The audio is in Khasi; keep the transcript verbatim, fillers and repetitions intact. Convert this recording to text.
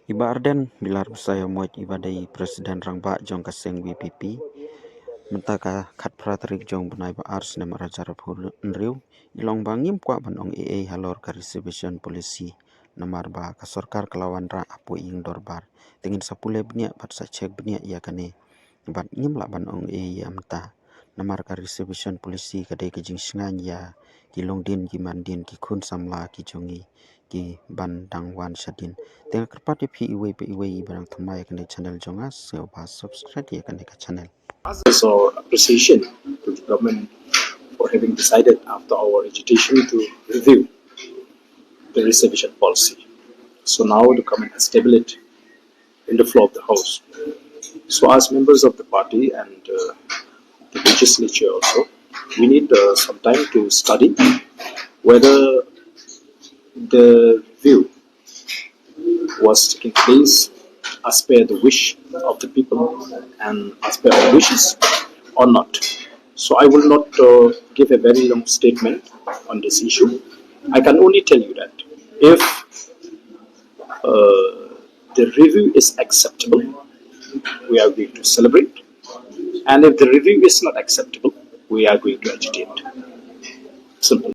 I Bah Ardent Miller Basaiawmoit, i ba dei President Rangbah jong ka seng V P P, mynta ka khatphra tarik jong bnai ba ar snem ar hajar arphew hynriew, i long ba ngim kwah ban ong ei ei halor ka reservation policy, namar ba ka sorkar ka la wanrah hapoh ïing dorbar. Te ngin sa pule bniah bad sa check bniah ïa kane, bad ngim lah ban ong ei ei ïa mynta. Namar ka reservation policy ka dei ka jingshngaiñ ïa ki longdien ki mandien, ki khun samla ki jong ngi, ki ban dang wan shadien. Te nga kyrpad ïa phi iwei pa iwei i ba dang thymmai ïa kane ka channel jong nga, sngewbha subscribe ïa kane ka channel. As our appreciation to the government for having decided after our agitation to review the reservation policy. So now the government has tabled it in the floor of the House. So as members of the party and uh, the legislature also, we need uh, some time to study whether the review was taking place as per the wish of the people and as per our wishes or not. So I will not uh, give a very long statement on this issue. I can only tell you that if uh, the review is acceptable, we are going to celebrate. And if the review is not acceptable, we are going to agitate. Simple.